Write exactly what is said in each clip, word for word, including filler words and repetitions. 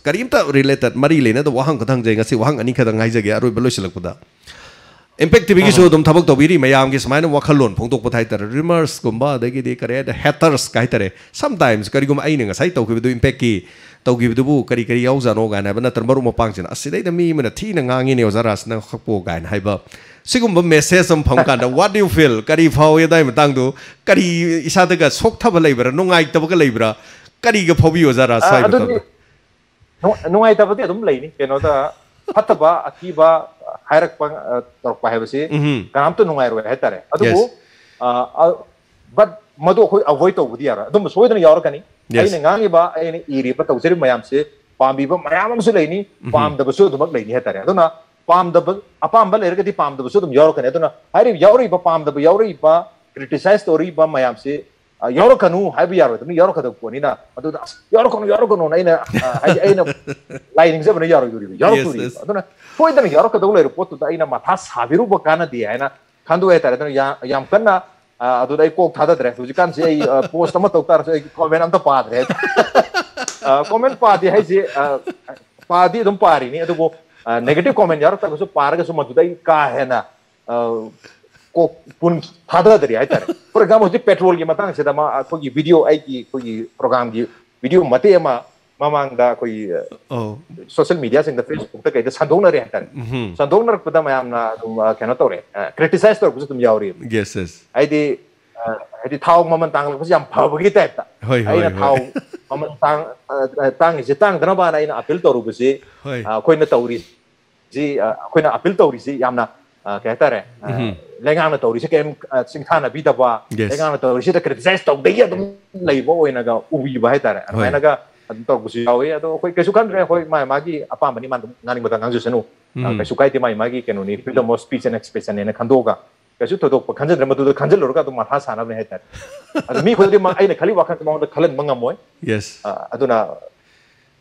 ꯀꯔꯤꯝꯇ ꯔꯤꯂꯦꯇꯦꯠ, ꯃꯔꯤ ꯂꯩꯅꯗꯕ ꯋꯥꯍꯪ ꯈꯛꯇ ꯍꯪꯖꯩ꯫ ꯉꯁꯤ ꯋꯥꯍꯪ ꯑꯅꯤ ꯈꯛꯇ ꯉꯥꯏꯖꯒꯦ ꯑꯔꯣꯏꯕ ꯂꯣꯏꯁꯤꯜꯂꯛꯄꯗ꯫ ꯏꯝꯄꯦꯛ ꯇꯤꯚꯤꯒꯤꯁꯨ ꯑꯗꯨꯝ ꯊꯕꯛ ꯇꯧꯕꯤꯔꯤ ꯃꯌꯥꯝꯒꯤ ꯁꯨꯃꯥꯏꯅ ꯋꯥꯈꯜꯂꯣꯟ ꯐꯣꯡꯗꯣꯛꯄꯗ ꯍꯥꯏꯇꯥꯔꯦ, ꯔꯤꯃꯔꯁꯀꯨꯝꯕ, ꯑꯗꯒꯤꯗꯤ ꯀꯔꯤ ꯍꯥꯏꯇꯥꯔꯦ, ꯍꯦꯇꯔꯁꯀ ꯍꯥꯏꯇꯥꯔꯦ꯫ ꯁꯝꯇꯥꯏꯝꯁ ꯀꯔꯤꯒꯨꯝꯕ ꯑꯩꯅ ꯉꯁꯥꯏ ꯇꯧꯈꯤꯕꯗꯨ, ꯏꯝꯄꯦꯛꯀꯤ ꯇꯧꯈꯤꯕꯗꯨꯕꯨ ꯀꯔꯤ ꯀꯔꯤ ꯌꯥꯎꯖꯥꯠꯅꯣ ꯀꯥꯏꯅ ꯍꯥꯏꯕ, ꯅꯠꯇ꯭ꯔꯒ ꯃꯔꯨꯞ ꯃꯄꯥꯡꯁꯤꯅ "ꯑꯁ, ꯁꯤꯗꯩꯗ ꯃꯤ ꯑꯃꯅ ꯊꯤꯅ ꯉꯥꯡꯉꯤꯅꯦ ꯑꯣꯖꯥ ꯔꯥꯖ ꯅꯪ ꯈꯛꯄꯣ" ꯀꯥꯏꯅ ꯍꯥꯏꯕ, ꯁꯤꯒꯨꯝꯕ ꯃꯦꯁꯦꯖ ꯑꯃ ꯐꯪ ꯀꯥꯟꯗ what do you feel? ꯀꯔꯤ ꯐꯥꯎꯏ? ꯑꯗꯨꯋꯥꯏ ꯃꯇꯥꯡꯗꯣ ꯀꯔꯤ ꯏꯁꯥꯗꯒ ꯁꯣꯛꯊꯕ ꯂꯩꯕ꯭ꯔꯥ, ꯅꯨꯡꯉꯥꯏꯇꯕꯒ ꯂꯩꯕ꯭ꯔꯥ? ꯀꯔꯤꯒ ꯐꯥꯎꯕꯤꯌꯨ ꯑꯣꯖꯥ ꯔꯥꯖ? ꯑ, ꯁ꯭ꯋꯥꯏ ꯑꯗꯨꯗꯤ ꯃꯇꯥꯡꯗ ꯅꯨꯡ-, ꯅꯨꯡꯉꯥꯏꯇꯕꯗꯤ ꯑꯗꯨꯝ ꯂꯩꯅꯤ꯫ ꯀꯩꯅꯣꯗ, ꯐꯠꯇꯕ ꯑꯊꯤꯕ ꯍꯥꯏꯔꯛꯄ, ꯑ, ꯇꯧꯔꯛꯄ ꯍꯥꯏꯕꯁꯤ ꯎꯝ꯫ ꯀꯅꯥꯝꯇ ꯅꯨꯡꯉꯥꯏꯔꯣꯏ ꯍꯥꯏꯇꯥꯔꯦ꯫ ꯑꯗꯨꯕꯨ, ꯌꯦꯁ꯫ ꯑ, ꯑ, but ꯃꯗꯨ ꯑꯩꯈꯣꯏ ꯑꯦꯚꯣꯏꯗ ꯇꯧꯕꯗꯤ ꯌꯥꯔꯣꯏ꯫ ꯑꯗꯨꯝꯕ ꯁꯣꯏꯗꯅ ꯌꯥꯎꯔꯛꯀꯅꯤ꯫ ꯌꯦꯁ꯫ ꯑꯩꯅ ꯉꯥꯡꯉꯤꯕ, ꯑꯩꯅ ꯏꯔꯤꯕ, ꯇꯧꯖꯔꯤꯕ ꯃꯌꯥꯝꯁꯦ ꯄꯥꯝꯕꯤꯕ ꯃꯌꯥꯝ ꯑꯃꯁꯨ ꯂꯩꯅꯤ, ꯎꯝ꯫ ꯄꯥꯝꯗꯕꯁꯨ ꯑꯗꯨꯃꯛ ꯂꯩꯅꯤ ꯍꯥꯏꯇꯥꯔꯦ꯫ ꯑꯗꯨꯅ ꯄꯥꯝꯗꯕ, ꯑꯄꯥꯝꯕ ꯂꯩꯔꯒꯗꯤ ꯄꯥꯝꯗꯕꯁꯨ ꯑꯗꯨꯝ ꯌꯥꯎꯔꯛꯀꯅꯤ꯫ ꯑꯗꯨꯅ ꯍꯥꯏꯔꯤꯕ, ꯌꯥꯎꯔꯛꯏꯕ, ꯄꯥꯝꯗꯕ ꯌꯥꯎꯔꯛꯏꯕ, ꯀ꯭ꯔꯤꯇꯤꯁꯥꯏꯁ ꯇꯧꯔꯛꯏꯕ ꯃꯌꯥꯝꯁꯦ, ꯑ, ꯌꯥꯎꯔꯛꯀꯅꯨ ꯍꯥꯏꯕ ꯌꯥꯔꯣꯏꯗꯕꯅꯤ, ꯌꯥꯎꯔꯛꯀꯗꯕ ꯄꯣꯠꯅꯤꯅ꯫ ꯑꯗꯨꯗ "ꯑꯁ, ꯌꯥꯎꯔꯛꯀꯅꯨ, ꯌꯥꯎꯔꯛꯀꯅꯨꯅ" ꯑꯩꯅ, ꯑ, ꯍꯥꯏꯗꯤ ꯑꯩꯅ ꯂꯥꯏ ꯅꯤꯡꯖꯕꯅ ꯌꯥꯔꯣꯏꯗꯣꯔꯤꯕ, ꯌꯥꯎꯔꯛꯇꯣꯔꯤꯕ꯫ ꯌꯦꯁ꯫ ꯑꯗꯨꯅ ꯁꯣꯏꯗꯅ ꯌꯥꯎꯔꯛꯀꯗꯧ ꯂꯩꯔꯕ ꯄꯣꯠꯇꯨꯗ ꯑꯩꯅ ꯃꯊꯥ ꯁꯥꯕꯤꯔꯨꯕ ꯀꯥꯟꯅꯗꯦ ꯍꯥꯏꯅ ꯈꯟꯗꯣꯛꯑꯦ ꯍꯥꯏꯇꯥꯔꯦ꯫ ꯑꯗꯨꯅ ꯌꯥ-, ꯌꯥꯝ ꯀꯟꯅ, ꯑ, ꯑꯗꯨꯗ ꯑꯩ ꯀꯣꯛ ꯊꯥꯗꯗ꯭ꯔꯦ꯫ ꯍꯧꯖꯤꯛꯀꯥꯟꯁꯦ ꯑꯩ, ꯑ, ꯄꯣꯁ ꯑꯃ ꯇꯧ ꯇꯥꯔꯁꯨ ꯑꯩ ꯀꯣꯃꯦꯟ ꯑꯝꯇ ꯄꯥꯗ꯭ꯔꯦ ꯍꯥꯏꯇꯥꯔꯦ꯫ ꯑ, ꯀꯣꯃꯦꯟ ꯄꯥꯗꯦ ꯍꯥꯏꯁꯦ, ꯑ, ꯄꯥꯗꯤ ꯑꯗꯨꯝ ꯄꯥꯔꯤꯅꯤ, ꯑꯗꯨꯕꯨ, ꯑ, ꯅꯦꯒꯦꯇꯤꯚ ꯀꯣꯃꯦꯟ ꯌꯥꯎꯔꯛꯇ꯭ꯔꯒꯁꯨ, ꯄꯥꯔꯒꯁꯨ ꯃꯗꯨꯗ ꯑꯩ ꯀꯥ ꯍꯦꯟꯅ, ꯑ, ꯀꯣꯛ ꯄꯨꯟ ꯊꯥꯗꯗ꯭ꯔꯤ ꯍꯥꯏꯇꯥꯔꯦ꯫ ꯐꯣꯔ ꯑꯦꯛꯖꯥꯝꯄꯜ, ꯍꯧꯖꯤꯛ ꯄꯦꯇ꯭ꯔꯣꯜꯒꯤ ꯃꯇꯥꯡꯁꯤꯗ ꯃꯥ, ꯑꯩꯈꯣꯏꯒꯤ ꯚꯤꯗꯤꯑꯣ, ꯑꯩꯒꯤ, ꯑꯩꯈꯣꯏꯒꯤ ꯄ꯭ꯔꯣꯒꯥꯝꯒꯤ ꯚꯤꯗꯤꯑꯣ ꯃꯇꯦꯛ ꯑꯃ ꯃꯃꯥꯡꯗ ꯑꯩꯈꯣꯏꯒꯤ, ꯑ, ꯑꯧ꯫ ꯁꯣꯁꯤꯌꯦꯜ ꯃꯤꯗꯤꯌꯥꯁꯤꯡꯗ, ꯐꯦꯁꯕꯨꯛꯇ ꯀꯩꯗ ꯁꯟꯗꯣꯛꯅꯔꯦ ꯍꯥꯏꯇꯥꯔꯦ꯫ ꯎꯝꯍꯨꯝ꯫ ꯁꯟꯗꯣꯛꯅꯔꯛꯄꯗ ꯃꯌꯥꯝꯅ ꯑꯗꯨꯝ, ꯑ, ꯀꯩꯅꯣ ꯇꯧꯔꯦ, ꯑ, ꯀ꯭ꯔꯤꯇꯤꯁꯥꯏꯁ ꯇꯧꯔꯛꯄꯁꯨ ꯑꯗꯨꯝ ꯌꯥꯎꯔꯤ꯫ Yes, yes. ꯍꯥꯏꯗꯤ, ꯑ, ꯍꯥꯏꯗꯤ ꯊꯥꯎ ꯃꯃꯜ ꯇꯥꯡꯈꯠꯂꯛꯄꯁꯤ ꯌꯥꯝ ꯐꯕꯒꯤ ꯇꯥꯏꯞꯇ꯫ ꯍꯣꯏ, ꯍꯣꯏ, ꯑꯩꯅ ꯍꯣꯏ꯫ ꯊꯥꯎ ꯃꯃꯜ ꯇꯥꯡ-, ꯑ, ꯑ, ꯇꯥꯡꯉꯤꯁꯦ ꯇꯥꯡꯗꯅꯕꯅ ꯑꯩꯅ ꯑꯄꯤꯜ ꯇꯧꯔꯨꯕꯁꯤ, ꯍꯣꯏ꯫ ꯑ, ꯑꯩꯈꯣꯏꯅ ꯇꯧꯔꯤ ꯁꯤ, ꯑ, ꯑꯩꯈꯣꯏꯅ ꯑꯄꯤꯜ ꯇꯧꯔꯤꯁꯤ ꯌꯥꯝꯅ, ꯑ, ꯀꯩ ꯍꯥꯏꯇꯥꯔꯦ, ꯑ, ꯎꯝꯍꯨꯝ꯫ ꯂꯩꯉꯥꯛꯅ ꯇꯧꯔꯤꯁꯤ ꯀꯔꯤꯝ, ꯑ, ꯁꯤꯡꯊꯥꯅꯕꯤꯗꯕ, ꯌꯦꯁ꯫ ꯂꯩꯉꯥꯛꯅ ꯇꯧꯔꯤꯁꯤꯗ ꯀ꯭ꯔꯤꯇꯤꯁꯥꯏꯁ ꯇꯧꯗꯒꯤ ꯑꯗꯨꯝ ꯂꯩꯕ ꯑꯣꯏꯅꯒ ꯎꯕꯤꯕ ꯍꯥꯏꯇꯥꯔꯦ꯫ ꯍꯣꯏ꯫ ꯑꯗꯨꯃꯥꯏꯅꯒ ꯑꯗꯨꯝ ꯇꯧꯔꯛꯄꯁꯨ ꯌꯥꯎꯋꯤ꯫ ꯑꯗꯣ ꯑꯩꯈꯣꯏ ꯀꯩꯁꯨ ꯈꯟꯗ꯭ꯔꯦ, ꯑꯩꯈꯣꯏ ꯃꯥ ꯃꯥꯒꯤ ꯑꯄꯥꯝꯕꯅꯤ, ꯃꯥ ꯑꯗꯨꯝ ꯉꯥꯡꯅꯤꯡꯕꯗ ꯉꯥꯡꯖꯁꯅꯨ꯫ ꯑ, ꯎꯝ꯫ ꯀꯩꯁꯨ ꯀꯥꯏꯗꯦ, ꯃꯥꯒꯤ ꯃꯥꯒꯤ ꯀꯩꯅꯣꯅꯤ, freedom of speech and expression ꯅꯦꯅ ꯈꯟꯗꯣꯛꯑꯒ ꯀꯩꯁꯨ ꯊꯣꯏꯗꯣꯛꯄ ꯈꯟꯖꯗ꯭ꯔꯦ꯫ ꯃꯗꯨꯗ ꯈꯟꯖꯜꯂꯨꯔꯒ ꯑꯗꯨꯝ ꯃꯊꯥ ꯁꯥꯅꯕꯅꯦ ꯍꯥꯏꯇꯥꯔꯦ꯫ ꯑꯗꯨ ꯃꯤ ꯈꯨꯗꯤꯡꯃꯛ ꯑꯩꯅ ꯈꯜꯂꯤ ꯋꯥꯈꯜꯁꯦ ꯃꯉꯣꯟꯗ ꯈꯜꯍꯟꯕ ꯉꯝꯃꯣꯏ꯫ ꯌꯦꯁ꯫ ꯑ, ꯑꯗꯨꯅ,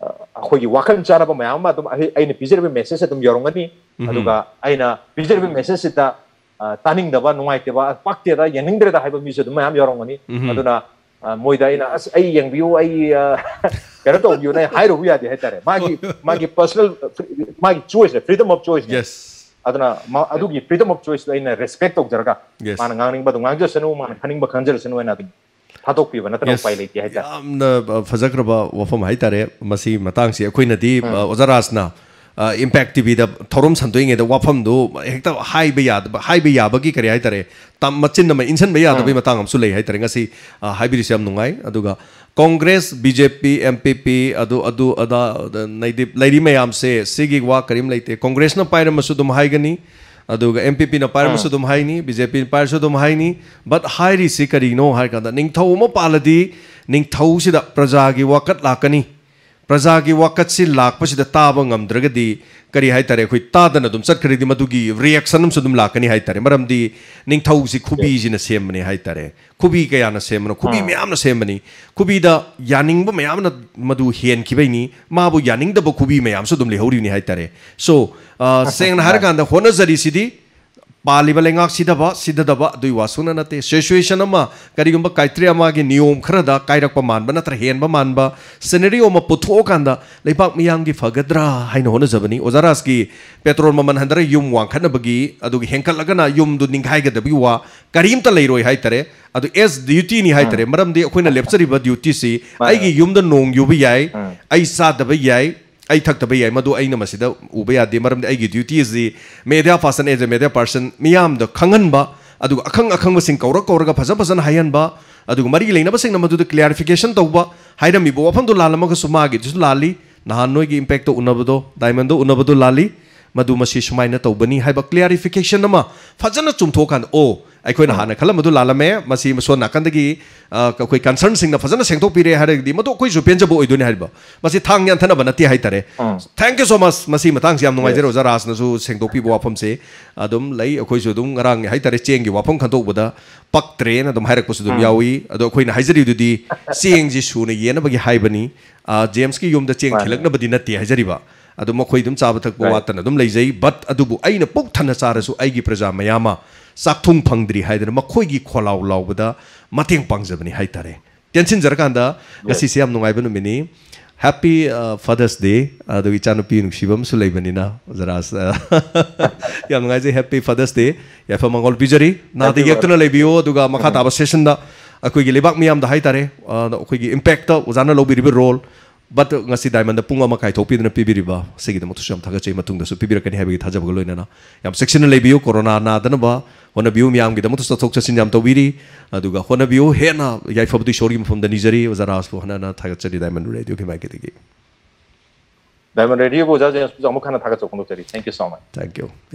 ꯑ, ꯑꯩꯈꯣꯏꯒꯤ ꯋꯥꯈꯜ ꯆꯥꯟꯅꯕ ꯃꯌꯥꯝ ꯑꯃ ꯑꯗꯨꯝ ꯑꯩ-, ꯑꯩꯅ ꯄꯤꯖꯔꯤꯕ ꯃꯦꯁꯦꯖ ꯑꯗꯨꯝ ꯌꯧꯔꯝꯒꯅꯤ꯫ ꯎꯝꯍꯨꯝ꯫ ꯑꯗꯨꯒ ꯑꯩꯅ ꯄꯤꯖꯔꯤꯕ ꯃꯦꯁꯦꯖꯁꯤꯗ, ꯑ, ꯇꯥꯅꯤꯡꯗꯕ, ꯅꯨꯡꯉꯥꯏꯇꯕ, ꯄꯛꯇꯦꯗ, ꯌꯦꯡꯅꯤꯡꯗ꯭ꯔꯦꯗ ꯍꯥꯏꯕ ꯃꯤꯁꯨ ꯑꯗꯨꯝ ꯃꯌꯥꯝ ꯌꯥꯎꯔꯝꯒꯅꯤ꯫ ꯎꯝꯍꯨꯝ꯫ ꯑꯗꯨꯅ ꯑ, ꯃꯣꯏꯗ ꯑꯩꯅ, "ꯑꯁ, ꯑꯩ ꯌꯦꯡꯕꯤꯌꯨ, ꯑꯩ, ꯑ, ꯀꯩꯅꯣ ꯇꯧꯕꯤꯌꯨꯅ" ꯍꯥꯏꯔꯨꯕ ꯌꯥꯗꯦ ꯍꯥꯏꯇꯥꯔꯦ꯫ ꯃꯥꯒꯤ, ꯃꯥꯒꯤ personal, ꯃꯥꯒꯤ choice, freedom of choice ꯅꯦ꯫ Yes. ꯑꯗꯨꯅ ꯃꯥ-, ꯑꯗꯨꯒꯤ freedom of choice ꯇꯣ ꯑꯩꯅ respect ꯇꯧꯖꯔꯒ, Yes. ꯃꯥꯅ ꯉꯥꯡꯅꯤꯡꯕ ꯑꯗꯨꯝ ꯉꯥꯡꯖꯁꯅꯨ, ꯃꯥꯅ ꯈꯟꯅꯤꯡꯕ ꯈꯟꯖꯔꯁꯅꯨ ꯍꯥꯏꯅ ꯑꯗꯨꯝ ꯊꯥꯗꯣꯛꯄꯤꯕ ꯅꯠꯇꯅ Yes. ꯎꯄꯥꯏ ꯂꯩꯇꯦ ꯍꯥꯏꯇꯥꯔꯦ꯫ ꯌꯥꯝꯅ, ꯑ, ꯐꯖꯈ꯭ꯔꯕ ꯋꯥꯐꯝ ꯍꯥꯏꯇꯥꯔꯦ꯫ ꯃꯁꯤ ꯃꯇꯥꯡꯁꯤ ꯑꯩꯈꯣꯏꯅꯗꯤ, ꯑ, ꯑꯣꯖꯥ ꯔꯥꯖꯅ, ꯑ, Impact ꯇꯤꯚꯤꯗ ꯊꯧꯔꯝ ꯁꯟꯗꯣꯛꯏꯉꯩꯗ ꯋꯥꯐꯝꯗꯨ ꯍꯦꯛꯇ ꯍꯥꯏꯕ ꯌꯥꯗꯕ, ꯍꯥꯏꯕ ꯌꯥꯕꯒꯤ ꯀꯔꯤ ꯍꯥꯏꯇꯥꯔꯦ, ꯇꯝ-, ꯃꯆꯤꯟ ꯑꯃ ꯏꯟꯁꯤꯟꯕ ꯌꯥꯗꯕꯒꯤ ꯃꯇꯥꯡ ꯑꯃꯁꯨ ꯂꯩ ꯍꯥꯏꯇꯥꯔꯦ꯫ ꯉꯁꯤ, ꯑ, ꯍꯥꯏꯕꯤꯔꯤꯁꯤ ꯌꯥꯝ ꯅꯨꯡꯉꯥꯏ꯫ ꯑꯗꯨꯒ ꯀꯣꯡꯒ꯭ꯔꯦꯁ, ꯕꯤ ꯖꯦ ꯄꯤ, ꯑꯦꯝ ꯄꯤ ꯄꯤ, ꯑꯗꯨ, ꯑꯗꯨ, ꯑꯗꯥ, ꯑꯗ ꯅꯩꯗꯤ-, ꯂꯩꯔꯤ ꯃꯌꯥꯝꯁꯦ, ꯁꯤꯒꯤ ꯋꯥ ꯀꯔꯤꯝ ꯂꯩꯇꯦ꯫ ꯀꯣꯡꯒ꯭ꯔꯦꯁꯅ ꯄꯥꯏꯔꯝꯃꯁꯨ ꯑꯗꯨꯝ ꯍꯥꯏꯒꯅꯤ, ꯑꯗꯨꯒ ꯑꯦꯝ ꯄꯤ ꯄꯤꯅ ꯄꯥꯏꯔꯝꯃꯁꯨ ꯑꯗꯨꯝ ꯍꯥꯏꯅꯤ, ꯕꯤ ꯖꯦ ꯄꯤꯅ ꯄꯥꯏꯔꯁꯨ ꯑꯗꯨꯝ ꯍꯥꯏꯅꯤ꯫ But ꯍꯥꯏꯔꯤꯁꯤ ꯀꯔꯤꯅꯣ ꯍꯥꯏꯔ ꯀꯥꯟꯗ, ꯅꯤꯡꯊꯧ ꯑꯃ ꯄꯥꯜꯂꯗꯤ ꯅꯤꯡꯊꯧꯁꯤꯗ ꯄ꯭ꯔꯖꯥꯒꯤ ꯋꯥꯀꯠ ꯂꯥꯛꯀꯅꯤ꯫ ꯄ꯭ꯔꯖꯥꯒꯤ ꯋꯥꯀꯠꯁꯤ ꯂꯥꯛꯄꯁꯤꯗ ꯇꯥꯕ ꯉꯝꯗ꯭ꯔꯒꯗꯤ, ꯀꯔꯤ ꯍꯥꯏꯇꯥꯔꯦ, ꯑꯩꯈꯣꯏ ꯇꯥꯗꯅ ꯑꯗꯨꯝ ꯆꯠꯈ꯭ꯔꯗꯤ ꯃꯗꯨꯒꯤ reaction ꯑꯃꯁꯨ ꯑꯗꯨꯝ ꯂꯥꯛꯀꯅꯤ ꯍꯥꯏꯇꯥꯔꯦ꯫ ꯃꯔꯝꯗꯤ ꯅꯤꯡꯊꯧꯁꯤ ꯈꯨꯕꯤꯁꯤꯅ ꯁꯦꯝꯕꯅꯦ ꯍꯥꯏꯇꯥꯔꯦ꯫ ꯈꯨꯕꯤ ꯀꯌꯥꯅ ꯁꯦꯝꯕꯅꯣ? ꯈꯨꯕꯤ ꯃꯌꯥꯝꯅ ꯁꯦꯝꯕꯅꯤ꯫ ꯈꯨꯕꯤꯗ ꯌꯥꯅꯤꯡꯕ ꯃꯌꯥꯝꯅ ꯃꯗꯨ ꯍꯦꯟꯈꯤꯕꯩꯅꯤ꯫ ꯃꯥꯕꯨ ꯌꯥꯅꯤꯡꯗꯕ ꯈꯨꯕꯤ ꯃꯌꯥꯝꯁꯨ ꯑꯗꯨꯝ ꯂꯩꯍꯧꯔꯤꯕꯅꯤ ꯍꯥꯏꯇꯥꯔꯦ꯫ So, ꯑ, ꯁꯦꯡꯅ ꯍꯥꯏꯔꯀꯥꯟꯗ ꯍꯣꯠꯅꯖꯔꯤꯁꯤꯗꯤ ꯄꯥꯜꯂꯤꯕ ꯂꯩꯉꯥꯛ ꯁꯤꯗꯕ, ꯁꯤꯗꯗꯕ ꯑꯗꯨꯒꯤ ꯋꯥ ꯁꯨꯡꯅ ꯅꯠꯇꯦ꯫ Situation ꯑꯃ, ꯀꯔꯤꯒꯨꯝꯕ criteria ꯑꯃꯒꯤ ꯅꯤꯌꯣꯝ ꯈꯔꯗ ꯀꯥꯏꯔꯛꯄ ꯃꯥꯟꯕ ꯅꯠꯇ꯭ꯔ ꯍꯦꯟꯕ ꯃꯥꯟꯕ scenario ꯑꯃ ꯄꯨꯊꯣꯛꯑꯀꯥꯟꯗ ꯂꯩꯕꯥꯛ ꯃꯤꯌꯥꯝꯒꯤ ꯐꯒꯗ꯭ꯔꯥ ꯍꯥꯏꯅ ꯍꯣꯠꯅꯖꯕꯅꯤ꯫ ꯑꯣꯖꯥ ꯔꯥꯖꯀꯤ petrol ꯃꯃꯜ ꯍꯟꯊꯔ ꯌꯨꯝ ꯋꯥꯡꯈꯠꯅꯕꯒꯤ, ꯑꯗꯨꯒ ꯍꯦꯟꯀꯠꯂꯒꯅ ꯌꯨꯝꯗꯨ ꯅꯤꯡꯈꯥꯏꯒꯗꯕꯒꯤ ꯋꯥ ꯀꯔꯤꯝꯇ ꯂꯩꯔꯣꯏ ꯍꯥꯏꯇꯥꯔꯦ꯫ ꯑꯗꯨ as duty ꯅꯤ ꯍꯥꯏꯇꯥꯔꯦ꯫ ꯃꯔꯝꯗꯤ ꯑꯩꯈꯣꯏꯅ ꯂꯦꯞꯆꯔꯤꯕ duty ꯁꯤ, ꯑꯩꯒꯤ ꯌꯨꯝꯗ ꯅꯣꯡ ꯌꯨꯕ ꯌꯥꯏ, ꯑꯩ ꯆꯥꯗꯕ ꯌꯥꯏ, ꯑꯩ ꯊꯛꯇꯕ ꯌꯥꯏ, ꯃꯗꯨ ꯑꯩꯅ ꯃꯁꯤꯗ ꯎꯕ ꯌꯥꯗꯦ꯫ ꯃꯔꯝꯗꯤ ꯑꯩꯒꯤ duty ꯑꯁꯤ media person, as a media person, ꯃꯤꯌꯥꯝꯗ ꯈꯪꯍꯟꯕ, ꯑꯗꯨꯒ ꯑꯈꯪ ꯑꯈꯪꯕꯁꯤꯡ ꯀꯧꯔ ꯀꯧꯔꯒ ꯐꯖ ꯐꯖꯅ ꯍꯥꯏꯍꯟꯕ, ꯑꯗꯨꯒ ꯃꯔꯤ ꯂꯩꯅꯕꯁꯤꯡꯅ ꯃꯗꯨꯗ clarification ꯇꯧꯕ, ꯍꯥꯏꯔꯝꯃꯤꯕ ꯋꯥꯐꯝꯗꯨ ꯂꯥꯜꯂꯝꯃꯒꯁꯨ ꯃꯥꯒꯤꯗꯨꯁꯨ ꯂꯥꯜꯂꯤ꯫ ꯅꯍꯥꯟ ꯅꯣꯏꯒꯤ Impact ꯇ ꯎꯅꯕꯗꯣ, Diamond ꯗ ꯎꯅꯕꯗꯣ ꯂꯥꯜꯂꯤ, ꯃꯗꯨ ꯃꯁꯤ ꯁꯨꯃꯥꯏꯅ ꯇꯧꯕꯅꯤ ꯍꯥꯏꯕ clarification ꯑꯃ ꯐꯖꯅ ꯆꯨꯝꯊꯣꯛꯑꯀꯥꯟꯗ, ꯑꯣ, ꯑꯩꯈꯣꯏꯅ ꯍꯥꯟꯅ ꯈꯜꯂꯝꯕꯗꯨ ꯂꯥꯜꯂꯝꯃꯦ, ꯃꯁꯤ ꯁꯣꯝ ꯅꯥꯀꯟꯗꯒꯤ, ꯑ, ꯑꯩꯈꯣꯏ concern ꯁꯤꯡꯅ ꯐꯖꯅ ꯁꯦꯡꯗꯣꯛꯄꯤꯔꯦ ꯍꯥꯏꯔꯒꯗꯤ ꯃꯗꯨ ꯑꯩꯈꯣꯏꯁꯨ ꯄꯦꯟꯖꯕ ꯑꯣꯏꯗꯣꯏꯅꯤ ꯍꯥꯏꯔꯤꯕ꯫ ꯃꯁꯤ ꯊꯥꯡ ꯌꯥꯟꯊꯅꯕ ꯅꯠꯇꯦ ꯍꯥꯏꯇꯥꯔꯦ꯫ Thank you so much꯫ ꯃꯁꯤ ꯃꯇꯥꯡꯁꯤ ꯌꯥꯝ ꯅꯨꯡꯉꯥꯏꯖꯔꯦ꯫ ꯑꯣꯖꯥ ꯔꯥꯖꯅꯁꯨ ꯁꯦꯡꯗꯣꯛꯄꯤꯕ ꯋꯥꯐꯝꯁꯦ ꯑꯗꯨꯝ ꯂꯩ꯫ ꯑꯩꯈꯣꯏꯁꯨ ꯑꯗꯨꯝ ꯉꯔꯥꯡ ꯍꯥꯏꯇꯥꯔꯦ, ꯆꯦꯡꯒꯤ ꯋꯥꯐꯝ ꯈꯟꯗꯣꯛꯄꯗ ꯄꯛꯇ꯭ꯔꯦꯅ ꯑꯗꯨꯝ ꯍꯥꯏꯔꯛꯄꯁꯨ ꯑꯗꯨꯝ ꯌꯥꯎꯏ꯫ ꯑꯗꯣ ꯑꯩꯈꯣꯏꯅ ꯍꯥꯏꯖꯔꯤꯗꯨꯗꯤ ꯆꯦꯡꯁꯤ ꯁꯨꯅ ꯌꯦꯟꯅꯕꯒꯤ ꯍꯥꯏꯕꯅꯤ꯫ ꯑ, ꯖꯦꯝꯁꯀꯤ ꯌꯨꯝꯗ ꯆꯦꯡ ꯊꯤꯜꯂꯛꯅꯕꯗꯤ ꯅꯠꯇꯦ ꯍꯥꯏꯖꯔꯤꯕ꯫ ꯑꯗꯨ ꯃꯈꯣꯏ ꯑꯗꯨꯝ ꯆꯥꯕ ꯊꯛꯄ ꯋꯥꯠꯇꯅ ꯑꯗꯨꯝ ꯂꯩꯖꯩ꯫ But ꯑꯗꯨꯕꯨ ꯑꯩꯅ ꯄꯨꯛ ꯊꯟꯅ ꯆꯥꯔꯁꯨ ꯑꯩꯒꯤ ꯄ꯭ꯔꯖꯥ ꯃꯌꯥꯝ ꯑꯃ ꯆꯥꯛꯊꯨꯡ ꯐꯪꯗ꯭ꯔꯤ ꯍꯥꯏꯗꯅ ꯃꯈꯣꯏꯒꯤ ꯈꯣꯜꯂꯥꯎ ꯂꯥꯎꯕꯗ ꯃꯇꯦꯡ ꯄꯥꯡꯖꯕꯅꯤ ꯍꯥꯏꯇꯥꯔꯦ꯫ ꯇꯦꯟꯁꯤꯟꯖꯔꯀꯥꯟꯗ ꯉꯁꯤꯁꯦ ꯌꯥꯝ ꯅꯨꯡꯉꯥꯏꯕ ꯅꯨꯃꯤꯠꯅꯤ꯫ Happy Father's Day꯫ ꯑꯗꯨꯒ ꯏꯆꯥꯅꯨꯄꯤ ꯅꯨꯡꯁꯤꯕ ꯑꯃꯁꯨ ꯂꯩꯕꯅꯤꯅ, ꯖꯔꯥꯁ, ꯌꯥꯝ ꯅꯨꯡꯉꯥꯏꯖꯩ꯫ Happy Father's Day꯫ ꯌꯥꯏꯐ ꯃꯪꯒꯣꯜ ꯄꯤꯖꯔꯤ꯫ ꯅꯥꯗ ꯌꯦꯛꯇꯨꯅ ꯂꯩꯕꯤꯌꯨ꯫ ꯑꯗꯨꯒ ꯃꯈꯥ ꯇꯥꯕ ꯁꯦꯁꯟꯗ ꯑꯩꯈꯣꯏꯒꯤ ꯂꯩꯕꯥꯛ ꯃꯤꯌꯥꯝꯗ ꯍꯥꯏꯇꯥꯔꯦ, ꯑ, ꯑꯩꯈꯣꯏꯒꯤ ꯏꯝꯄꯦꯛꯇ ꯑꯣꯖꯥꯅ ꯂꯧꯕꯤꯔꯤꯕ ꯔꯣꯜ, ꯕꯠ ꯉꯁꯤ ꯗꯥꯏꯃꯟꯗ ꯄꯨꯡ ꯑꯃ ꯀꯥꯏꯊꯣꯛꯄꯤꯗꯨꯅ ꯄꯤꯕꯤꯔꯤꯕ, ꯑꯁꯤꯒꯤꯗꯃꯛꯇꯁꯨ ꯌꯥꯝ ꯊꯥꯒꯠꯆꯩ꯫ ꯃꯇꯨꯡꯗꯁꯨ ꯄꯤꯕꯤꯔꯛꯀꯅꯤ ꯍꯥꯏꯕꯒꯤ ꯊꯥꯖꯕꯒ ꯂꯣꯏꯅꯅ ꯌꯥꯝ ꯆꯦꯛꯁꯤꯟꯅ ꯂꯩꯕꯤꯌꯨ꯫ ꯀꯣꯔꯣꯅꯥ ꯅꯥꯗꯅꯕ ꯍꯣꯠꯅꯕꯤꯌꯨ꯫ ꯃꯤꯌꯥꯝꯒꯤꯗꯃꯛꯇ ꯆꯠꯊꯣꯛ ꯆꯠꯁꯤꯟ ꯌꯥꯝ ꯇꯧꯕꯤꯔꯤ꯫ ꯑꯗꯨꯒ ꯍꯣꯠꯅꯕꯤꯌꯨ꯫ ꯍꯦꯟꯅ ꯌꯥꯏꯐꯕꯗꯨ ꯏꯁꯣꯔꯒꯤ ꯃꯐꯝꯗ ꯅꯤꯖꯔꯤ꯫ ꯑꯣꯖꯥ ꯔꯥꯖꯄꯨ ꯍꯟꯅ ꯍꯟꯅ ꯊꯥꯒꯠꯆꯔꯤ ꯗꯥꯏꯃꯟ ꯔꯦꯗꯤꯑꯣꯒꯤ ꯃꯥꯏꯀꯩꯗꯒꯤ꯫ ꯗꯥꯏꯃꯟ ꯔꯦꯗꯤꯑꯣꯕꯨ ꯑꯣꯖꯥ ꯖꯦꯝꯁꯄꯨꯁꯨ ꯑꯃꯨꯛ ꯍꯟꯅ ꯊꯥꯒꯠꯆꯕ ꯐꯣꯡꯗꯣꯛꯆꯔꯤ꯫ Thank you so much꯫ Thank you꯫